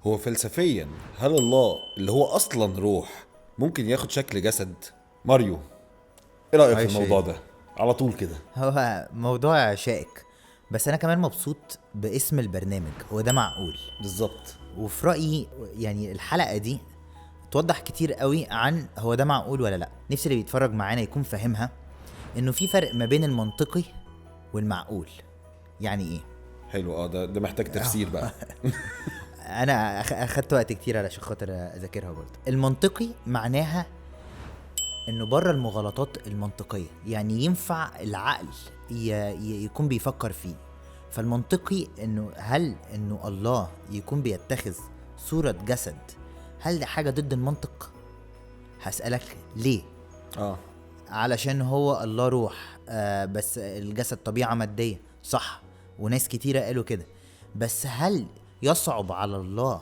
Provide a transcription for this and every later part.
هو فلسفيا هل الله اللي هو اصلا روح ممكن ياخد شكل جسد؟ ماريو، ايه رايك في الموضوع ده على طول كده؟ هو موضوع شائك، بس انا كمان مبسوط باسم البرنامج، هو ده معقول بالظبط. وفي رايي يعني الحلقة دي توضح كتير قوي عن هو ده معقول ولا لا. نفسي اللي بيتفرج معانا يكون فاهمها، انه في فرق ما بين المنطقي والمعقول. يعني ايه؟ حلو، ده محتاج تفسير بقى. انا اخدت وقت كتير علشان خاطر اذاكرها برضه. المنطقي معناها انه بره المغالطات المنطقية، يعني ينفع العقل يكون بيفكر فيه. فالمنطقي انه هل انه الله يكون بيتخذ صوره جسد، هل ده حاجة ضد المنطق؟ هسألك ليه؟ علشان هو الله روح، بس الجسد طبيعة مادية، صح؟ وناس كتيرة قالوا كده. بس هل يصعب على الله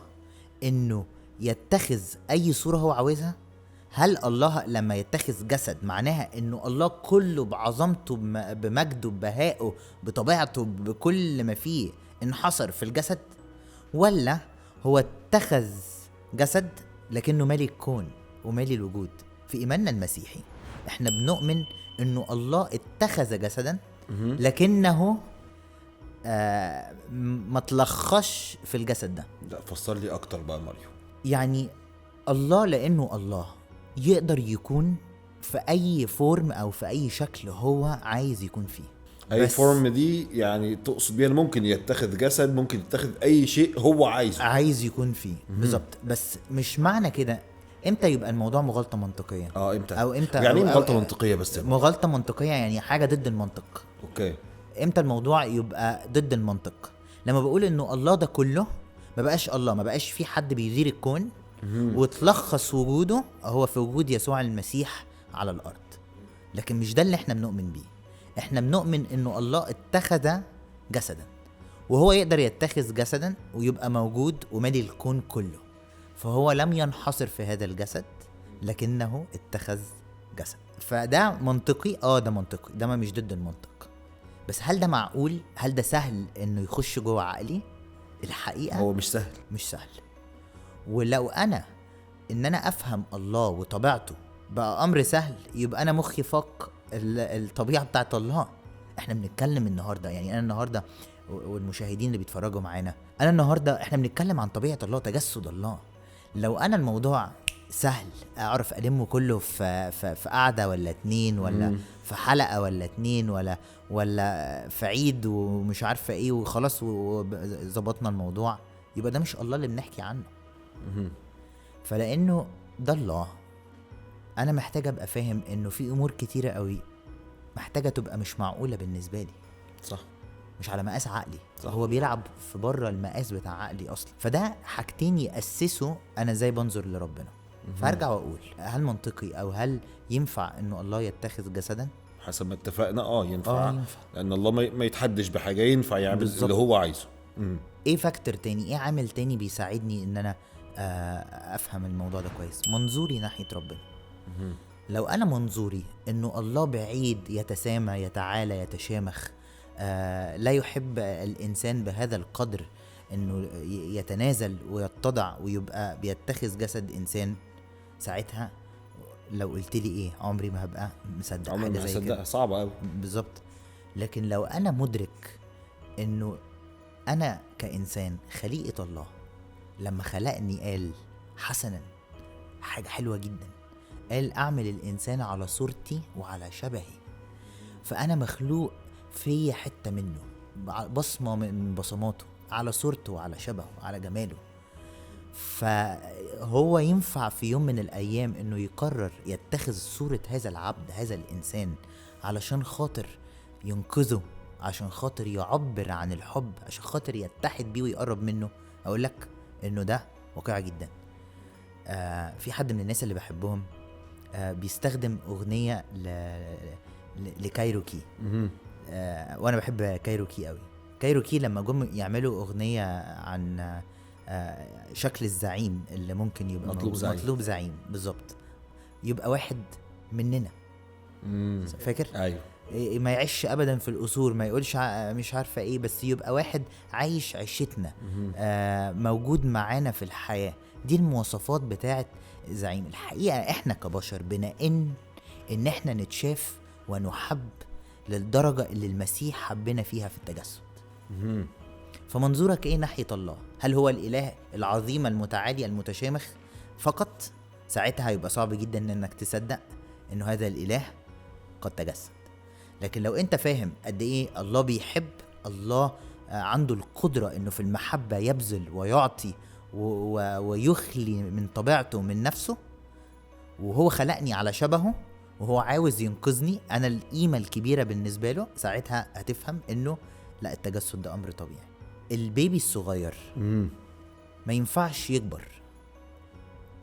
انه يتخذ اي صورة هو عاوزها؟ هل الله لما يتخذ جسد معناها انه الله كله بعظمته بمجده ببهائه بطبيعته بكل ما فيه انحصر في الجسد؟ ولا هو اتخذ جسد لكنه مالي الكون ومالي الوجود؟ في إيماننا المسيحي احنا بنؤمن انه الله اتخذ جسدا لكنه ما تلخصش في الجسد ده. لا، فسر لي اكتر بقى ماريو. يعني الله لانه الله يقدر يكون في اي form او في اي شكل هو عايز يكون فيه. اي form دي يعني تقصد بيها ممكن يتخذ جسد، ممكن يتخذ اي شيء هو عايز يكون فيه. بالظبط. بس مش معنى كده امتى يبقى الموضوع مغالطة منطقية. امتى او امتى يعني مغالطة منطقية؟ بس مغالطة منطقية يعني حاجة ضد المنطق. okay، امتى الموضوع يبقى ضد المنطق؟ لما بقول انه الله ده كله ما بقاش الله، ما بقاش في حد بيدير الكون وتلخص وجوده هو في وجود يسوع المسيح على الارض. لكن مش ده اللي احنا بنؤمن بيه. احنا بنؤمن انه الله اتخذ جسدا، وهو يقدر يتخذ جسدا ويبقى موجود ومالي الكون كله، فهو لم ينحصر في هذا الجسد لكنه اتخذ جسد. فده منطقي، ده منطقي، ده ما مش ضد المنطق. بس هل ده معقول؟ هل ده سهل انه يخش جوه عقلي؟ الحقيقة هو مش سهل، مش سهل. ولو انا ان انا افهم الله وطبيعته بقى امر سهل، يبقى انا مخي فاق الطبيعة بتاعت الله. احنا بنتكلم النهاردة، يعني انا النهاردة والمشاهدين اللي بيتفرجوا معانا، انا النهاردة احنا بنتكلم عن طبيعة الله، تجسد الله. لو انا الموضوع سهل اعرف المه كله في قعدة ولا اتنين، ولا في حلقة ولا اتنين، ولا في عيد ومش عارفة ايه وخلاص وظبطنا الموضوع، يبقى ده مش الله اللي بنحكي عنه. فلانه ده الله، انا محتاج ابقى فاهم انه في امور كتيرة قوي محتاجة تبقى مش معقولة بالنسبة لي. صح، مش على مقاس عقلي. صح. هو بيلعب في بره المقاس بتاع عقلي اصلا. فده حاجتين يأسسوا انا ازاي بنظر لربنا. فارجع واقول هل منطقي او هل ينفع انه الله يتخذ جسدا؟ حسب ما اتفقنا ينفع. لان الله ما يتحدش بحاجة، ينفع يعمل اللي هو عايزه. ايه factor تاني، ايه عامل تاني بيساعدني ان انا افهم الموضوع ده كويس؟ منظوري ناحية ربنا. لو انا منظوري انه الله بعيد، يتسامى، يتعالى، يتشامخ، لا يحب الانسان بهذا القدر انه يتنازل ويتضع ويبقى بيتخذ جسد انسان، ساعتها لو قلت لي ايه عمري ما هبقى مصدق حاجة زي كده، صعبة قوي. بالظبط. لكن لو انا مدرك انه انا كانسان خليقة الله، لما خلقني قال حسنا، حاجة حلوة جدا، قال اعمل الانسان على صورتي وعلى شبهي، فانا مخلوق في حتة منه، بصمة من بصماته، على صورته وعلى شبهه وعلى جماله. فهو ينفع في يوم من الأيام إنه يقرر يتخذ صورة هذا العبد، هذا الإنسان، علشان خاطر ينقذه، عشان خاطر يعبر عن الحب، عشان خاطر يتحد بيه ويقرب منه. أقول لك إنه ده واقعي جدا. في حد من الناس اللي بحبهم بيستخدم أغنية لكايروكي، وأنا بحب كايروكي قوي. كايروكي لما جم يعملوا أغنية عن شكل الزعيم اللي ممكن يبقى مطلوب زعيم، مطلوب زعيم بالظبط، يبقى واحد مننا. فاكر؟ ايوه. ما يعيش ابدا في القصور، ما يقولش مش عارفه ايه، بس يبقى واحد عايش عيشتنا، موجود معانا في الحياة. دي المواصفات بتاعت زعيم. الحقيقة احنا كبشر بنئن ان احنا نتشاف ونحب للدرجة اللي المسيح حبنا فيها في التجسد. فمنظورك ايه ناحية الله؟ هل هو الاله العظيم المتعالي المتشامخ فقط؟ ساعتها هيبقى صعب جدا انك تصدق انه هذا الاله قد تجسد. لكن لو انت فاهم قد ايه الله بيحب، الله عنده القدرة انه في المحبة يبذل ويعطي ويخلي من طبيعته ومن نفسه، وهو خلقني على شبهه وهو عاوز ينقذني، انا القيمة الكبيرة بالنسبة له، ساعتها هتفهم انه لا، التجسد ده امر طبيعي. البيبي الصغير ما ينفعش يكبر،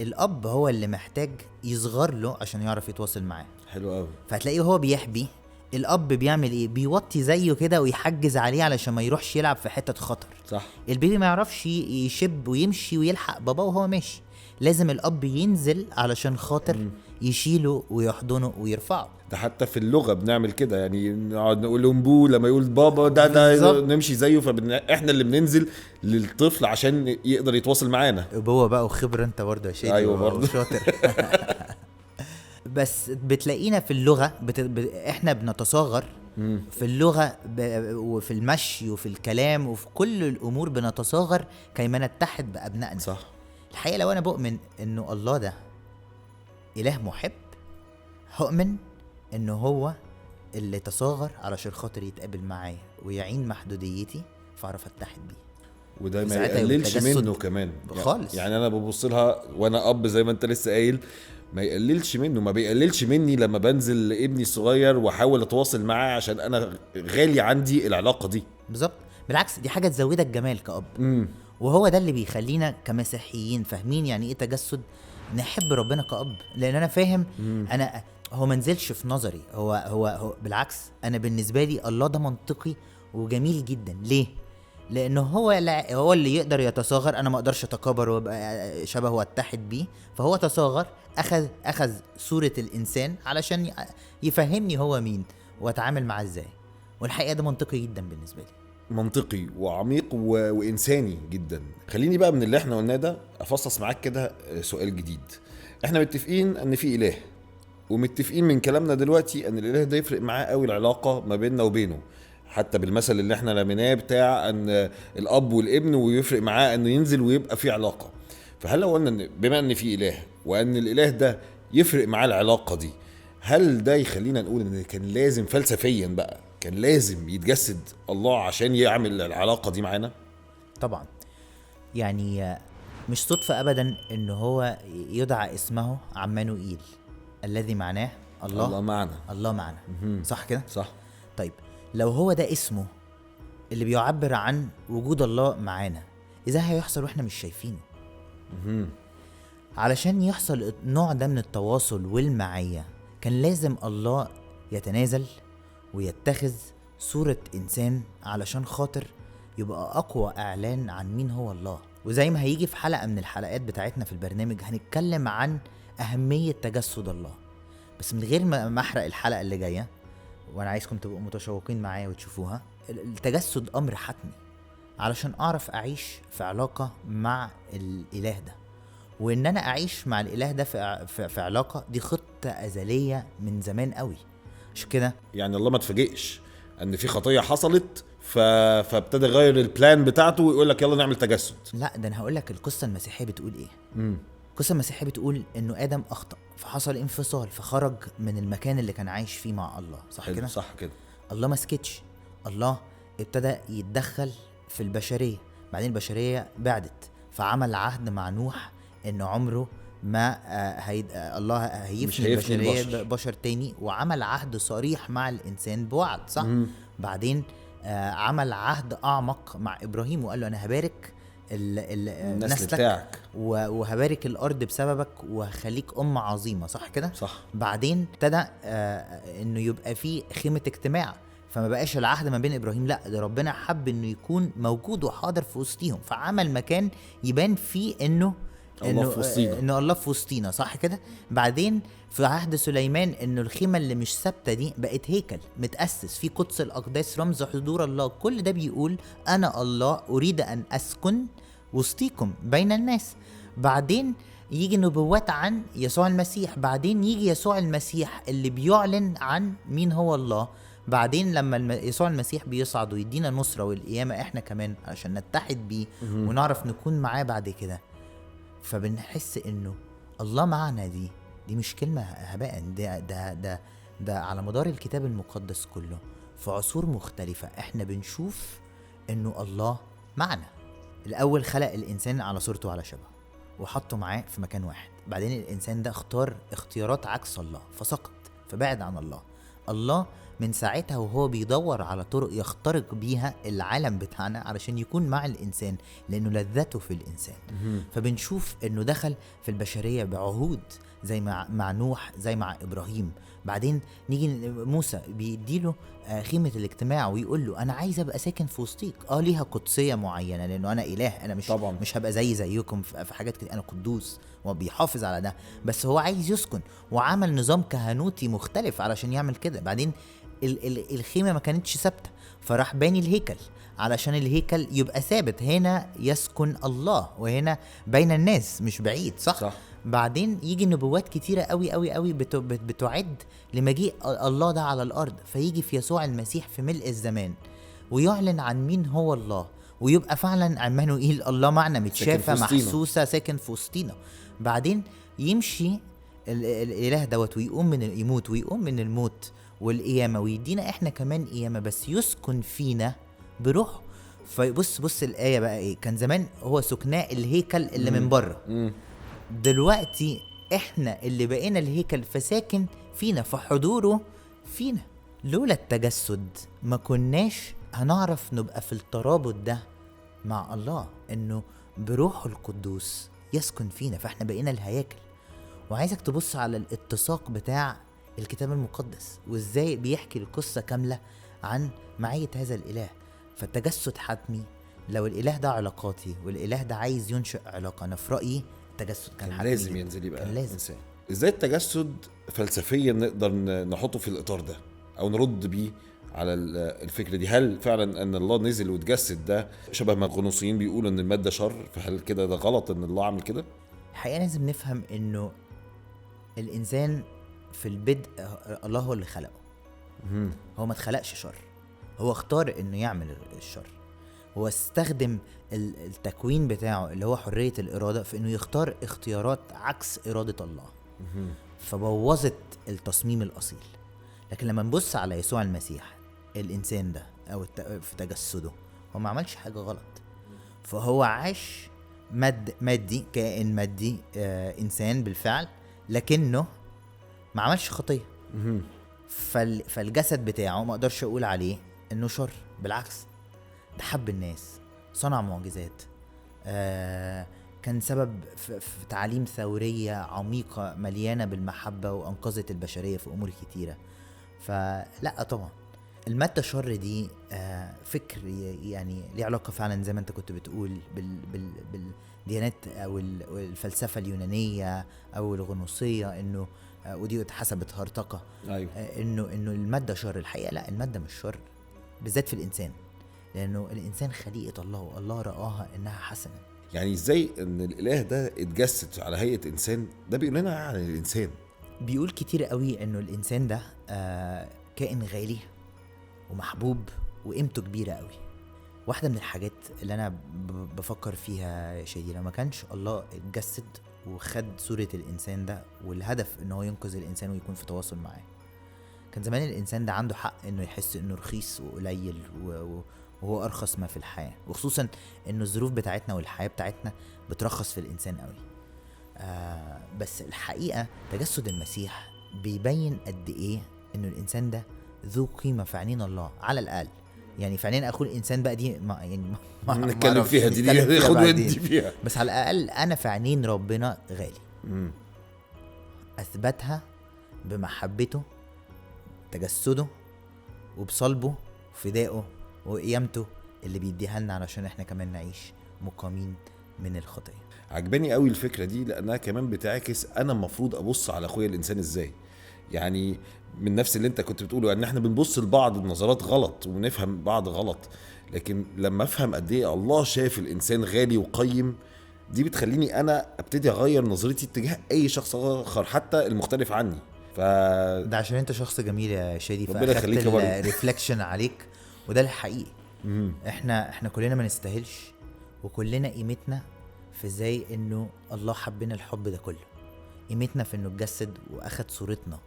الاب هو اللي محتاج يصغر له عشان يعرف يتواصل معاه. حلو قوي. فهتلاقيه هو بيحبي، الاب بيعمل ايه؟ بيوطي زيه كده ويحجز عليه علشان ما يروحش يلعب في حتة خطر. صح. البيبي ما يعرفش يشب ويمشي ويلحق بابا وهو ماشي، لازم الاب ينزل علشان خاطر يشيله ويحضنه ويرفعه. ده حتى في اللغة بنعمل كده، يعني نقعد نقول لهم بو لما يقول بابا ده نمشي زيه، فاحنا اللي بننزل للطفل عشان يقدر يتواصل معانا. ابوه بقى وخبره انت برضه يا شادي. ايوه برضه شاطر. بس بتلاقينا في اللغة احنا بنتصاغر في اللغة وفي المشي وفي الكلام وفي كل الامور بنتصاغر كيما نتحد بابنائنا. صح. الحقيقة لو انا بؤمن انه الله ده اله محب، هؤمن انه هو اللي تصاغر علشان خاطر يتقابل معايا ويعين محدوديتي فاعرف اتحد بيه. وده ما يقللش منه كمان خالص. يعني انا ببص لها وانا اب زي ما انت لسه قايل، ما يقللش منه، ما بيقللش مني لما بنزل لابني الصغير واحاول اتواصل معاه عشان انا غالي عندي العلاقة دي. بالظبط، بالعكس دي حاجة تزودك جمال كأب. وهو ده اللي بيخلينا كمسيحيين فاهمين يعني ايه تجسد، نحب ربنا كأب، لان انا فاهم انا هو ما نزلش في نظري، هو هو هو بالعكس انا بالنسبة لي الله ده منطقي وجميل جدا. ليه؟ لانه هو اللي يقدر يتصاغر، انا ما اقدرش اتكبر وابقى شبهه واتحد بيه، فهو تصاغر، اخذ صوره الانسان علشان يفهمني هو مين واتعامل معاه ازاي. والحقيقة ده منطقي جدا بالنسبة لي، منطقي وعميق وانساني جدا. خليني بقى من اللي احنا قلناه ده افصص معاك كده سؤال جديد. احنا متفقين ان في اله، ومتفقين من كلامنا دلوقتي ان الاله ده يفرق معاه قوي العلاقة ما بيننا وبينه، حتى بالمثل اللي احنا لميناه بتاع ان الاب والابن، ويفرق معاه انه ينزل ويبقى في علاقة. فهل لو قلنا ان بما ان في اله وان الاله ده يفرق معاه العلاقة دي، هل ده يخلينا نقول ان كان لازم فلسفيا بقى كان لازم يتجسد الله عشان يعمل العلاقة دي معانا؟ طبعا، يعني مش صدفة ابدا ان هو يدعى اسمه عمانوئيل الذي معناه الله معنا. الله معنا. صح كده؟ صح. طيب لو هو ده اسمه اللي بيعبر عن وجود الله معانا، إزاي هيحصل واحنا مش شايفينه؟ علشان يحصل النوع ده من التواصل والمعية كان لازم الله يتنازل ويتخذ صورة إنسان علشان خاطر يبقى أقوى إعلان عن مين هو الله. وزي ما هيجي في حلقة من الحلقات بتاعتنا في البرنامج هنتكلم عن أهمية تجسد الله، بس من غير ما أحرق الحلقة اللي جاية، وانا عايزكم تبقوا متشوقين معايا وتشوفوها. التجسد امر حتمي علشان اعرف اعيش في علاقة مع الاله ده، وان انا اعيش مع الاله ده في علاقة دي خطة ازلية من زمان قوي. عشان كده يعني الله ما تفاجئش ان في خطية حصلت فابتدى يغير ال plan بتاعته ويقول لك يلا نعمل تجسد. لا، ده انا هقول لك القصة المسيحية بتقول ايه. القصة المسيحية بتقول انه ادم اخطأ فحصل انفصال، فخرج من المكان اللي كان عايش فيه مع الله. صح كده؟ صح كده. الله ما سكتش، الله ابتدى يتدخل في البشرية، بعدين البشرية بعدت، فعمل عهد مع نوح ان عمره ما الله هيفني البشرية بشر تاني، وعمل عهد صريح مع الانسان بوعد. صح؟ بعدين عمل عهد اعمق مع ابراهيم وقال له انا هبارك النسل بتاعك وهبارك الارض بسببك وهخليك امه عظيمة. صح كده؟ صح. بعدين ابتدى انه يبقى فيه خيمة اجتماع، فما بقاش العهد ما بين ابراهيم، لا ده ربنا حب انه يكون موجود وحاضر في وسطهم، فعمل مكان يبان فيه انه الله في وسطينا، انه الله في وسطينا، صح كده؟ بعدين في عهد سليمان انه الخيمة اللي مش ثابتة دي بقت هيكل متاسس في قدس الاقداس، رمز حضور الله. كل ده بيقول انا الله اريد ان اسكن وسطيكم بين الناس. بعدين يجي نبوات عن يسوع المسيح، بعدين يجي يسوع المسيح اللي بيعلن عن مين هو الله. بعدين لما يسوع المسيح بيصعد ويدينا النصرة والقيامة احنا كمان عشان نتحد بيه ونعرف نكون معاه بعد كده. فبنحس انه الله معنا، دي مش كلمة هباء، ده ده ده ده على مدار الكتاب المقدس كله في عصور مختلفة احنا بنشوف انه الله معنا. الاول خلق الانسان على صورته وعلى شبهه وحطه معاه في مكان واحد، بعدين الانسان ده اختار اختيارات عكس الله فسقط فبعد عن الله. الله من ساعتها وهو بيدور على طرق يخترق بيها العالم بتاعنا علشان يكون مع الإنسان، لأنه لذته في الإنسان. فبنشوف أنه دخل في البشرية بعهود زي مع نوح، زي مع إبراهيم. بعدين نيجي موسى بيديله خيمة الاجتماع ويقول له أنا عايز أبقى ساكن في وسطيك. ليها قدسية معينة لأنه أنا إله، أنا مش طبعا. مش هبقى زيكم في حاجات كده، أنا قدوس وبيحافظ على ده، بس هو عايز يسكن وعمل نظام كهنوتي مختلف علشان يعمل كده. بعدين الخيمة ما كانتش ثابتة فراح باني الهيكل علشان الهيكل يبقى ثابت، هنا يسكن الله وهنا بين الناس مش بعيد، صح؟ بعدين يجي نبوات كتيرة قوي قوي قوي بتعد لمجيء الله ده على الأرض، فيجي في يسوع المسيح في ملء الزمان ويعلن عن مين هو الله، ويبقى فعلا عمانوئيل الله معنا، متشافة محسوسة ساكن في وسطينا. بعدين يمشي الإله دوت ويقوم من يموت ويقوم من الموت والقيامة ويدينا احنا كمان قيامة، بس يسكن فينا بروحه. فبص بص الآية بقى ايه، كان زمان هو سكناء الهيكل اللي من بره، دلوقتي احنا اللي بقينا الهيكل فساكن فينا، فحضوره فينا. لولا التجسد ما كناش هنعرف نبقى في الترابط ده مع الله، انه بروحه القدوس يسكن فينا، فاحنا بقينا الهياكل. وعايزك تبص على الاتساق بتاع الكتاب المقدس وازاي بيحكي القصة كاملة عن معية هذا الإله. فالتجسد حتمي. لو الإله ده علاقاتي والإله ده عايز ينشئ علاقة، أنا في رأيي التجسد كان حتمي، لازم ينزل يبقى إنسان. إزاي التجسد فلسفيا نقدر نحطه في الإطار ده أو نرد بيه على الفكرة دي؟ هل فعلا أن الله نزل وتجسد ده شبه ما الغنوصيين بيقولوا أن المادة شر، فهل كده ده غلط أن الله عمل كده؟ الحقيقة لازم نفهم أنه الإنسان في البدء الله هو اللي خلقه، هو ما اتخلقش شر، هو اختار انه يعمل الشر. هو استخدم التكوين بتاعه اللي هو حرية الإرادة في انه يختار اختيارات عكس إرادة الله، فبوظت التصميم الأصيل. لكن لما نبص على يسوع المسيح الإنسان ده أو في تجسده، هو ما عملش حاجة غلط، فهو عاش مادي، كائن مادي، إنسان بالفعل، لكنه ما عملش خطية. فالجسد بتاعه ما اقدرش اقول عليه انه شر، بالعكس ده حب الناس، صنع معجزات، كان سبب في تعاليم ثورية عميقة مليانة بالمحبة وانقذت البشرية في امور كتيرة. فلا طبعا المادة شر دي فكر يعني ليه علاقة فعلا زي ما انت كنت بتقول بالديانات او الفلسفة اليونانية او الغنوصية، انه ودي اتحسبت هرطقة. أيوه. انه المادة شر. الحقيقة لا، المادة مش شر، بالذات في الانسان، لانه الانسان خليقة الله والله رآها انها حسنة. يعني ازاي ان الاله ده اتجسد على هيئة انسان؟ ده بيقول لنا عن الانسان، بيقول كتير قوي انه الانسان ده كائن غالي ومحبوب وقيمته كبيرة قوي. واحدة من الحاجات اللي انا بفكر فيها شادي، لو ما كانش الله اتجسد وخد صورة الإنسان ده والهدف إنه ينقذ الإنسان ويكون في تواصل معاه، كان زمان الإنسان ده عنده حق إنه يحس إنه رخيص وقليل وهو أرخص ما في الحياة، وخصوصا إنه الظروف بتاعتنا والحياة بتاعتنا بترخص في الإنسان قوي. بس الحقيقة تجسد المسيح بيبين قد إيه إنه الإنسان ده ذو قيمة في عينين الله على الأقل. يعني في عينين أخوه الإنسان بقى دي ما يعني ما نتكلم فيها دي خد ودي فيها، بس على الأقل أنا في عينين ربنا غالي. أثبتها بمحبته، تجسده، وبصلبه، وفدائه، وقيامته اللي بيديها لنا علشان احنا كمان نعيش مقامين من الخطية. عجباني قوي الفكرة دي، لانها كمان بتعكس انا المفروض ابص على اخويا الانسان ازاي. يعني من نفس اللي انت كنت بتقوله ان احنا بنبص لبعض بنظرات غلط ونفهم بعض غلط، لكن لما افهم قد ايه الله شايف الانسان غالي وقيم، دي بتخليني انا ابتدي اغير نظرتي اتجاه اي شخص اخر حتى المختلف عني. ده عشان انت شخص جميل يا شادي، ربنا يخليك يا باري. reflection عليك، وده الحقيقي. احنا كلنا ما نستاهلش، وكلنا قيمتنا في ازاي انه الله حبنا الحب ده كله. قيمتنا في انه اتجسد واخد صورتنا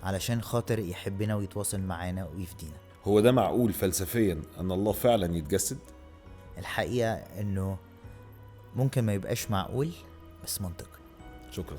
علشان خاطر يحبنا ويتواصل معانا ويفدينا. هو ده معقول فلسفيا ان الله فعلا يتجسد؟ الحقيقة انه ممكن ما يبقاش معقول، بس منطقي. شكرا.